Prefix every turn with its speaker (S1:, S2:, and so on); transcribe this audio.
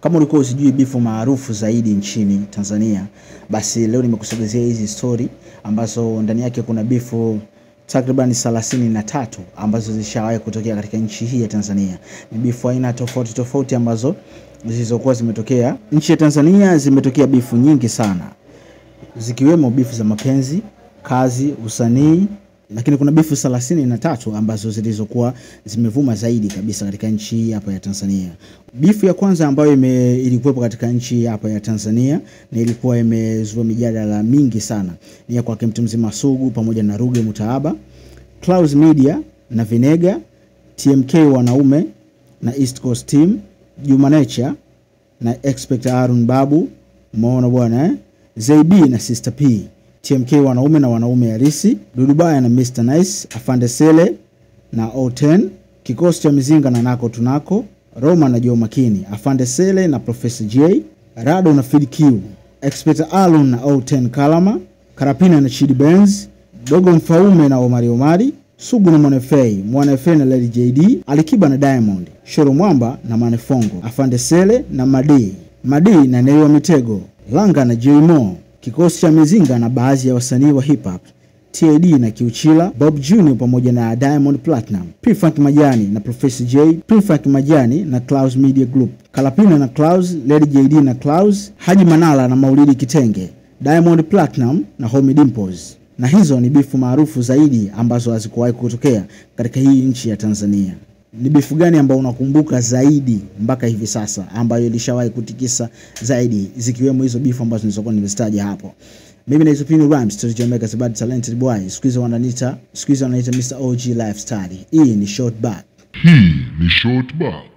S1: Kama ulikuwa usijui bifu maarufu zaidi nchini Tanzania, basi leo nimekusogezea hizi story ambazo ndani yake kuna bifu takriban 33 ambazo zishawahi kutokea katika nchi hii ya Tanzania. Ni bifu aina tofauti tofauti ambazo zilizokuwa zimetokea nchi ya Tanzania. Zimetokea bifu nyingi sana, zikiwemo bifu za mapenzi, kazi, usanii, lakini kuna bifu 33 ambazo zilizokuwa zimevuma zaidi kabisa katika nchi hii hapa ya Tanzania. Bifu ya kwanza ambayo ilikuwepo katika nchi hapa ya Tanzania na ilikuwa imezua mijadala mingi sana ni ya kwake mtu mzima Sugu pamoja na Ruge Mutaaba, Clouds Media na Vinega, TMK Wanaume na East Coast Team, Juma Nature na Expect Arun Babu, umeona bwana eh? ZB na Sister P, TMK Wanaume na Wanaume Halisi, Dudubaya na Mr Nice, Afande Sele na O10, Kikosi cha Mizinga na Nako Tunako, Roma na Joe Makini, Afande Sele na Professor J, Rado na Fid Q, Expect Alun na O10 Kalama, Karapina na Chidi Benz, Dogo Mfaume na Omari Omari, Sugu na Mwanefei, Mwanefei na Lady JD, Alikiba na Diamond, Shoro Mwamba na Manefongo, Afande Sele na Madi, Madi na Neyo Mitego, Langa na J Mo, Kikosi cha Mizinga na baadhi ya wasanii wa hip hop, TAD na Kiuchila, Bob Jr pamoja na Diamond Platinum, P-Funk Majani na Professor J, P-Funk Majani na Clouds Media Group, Kalapina na Clouds, Lady JD na Clouds, Haji Manala na Maulidi Kitenge, Diamond Platinum na Homie Dimples. Na hizo ni bifu maarufu zaidi ambazo hazikuwahi kutokea katika hii nchi ya Tanzania. Ni bifu gani ambayo unakumbuka zaidi mpaka hivi sasa ambayo ilishawahi kutikisa zaidi, zikiwemo hizo bifu ambazo nilizokuwa nimezitaja hapo? Mimi naitwa Pino Rhymes, to Jamaica Bad Talented Boy. Siku hizi wananiita Mr. OG Lifestyle. Hii ni Short Back.
S2: Hii ni Short Back.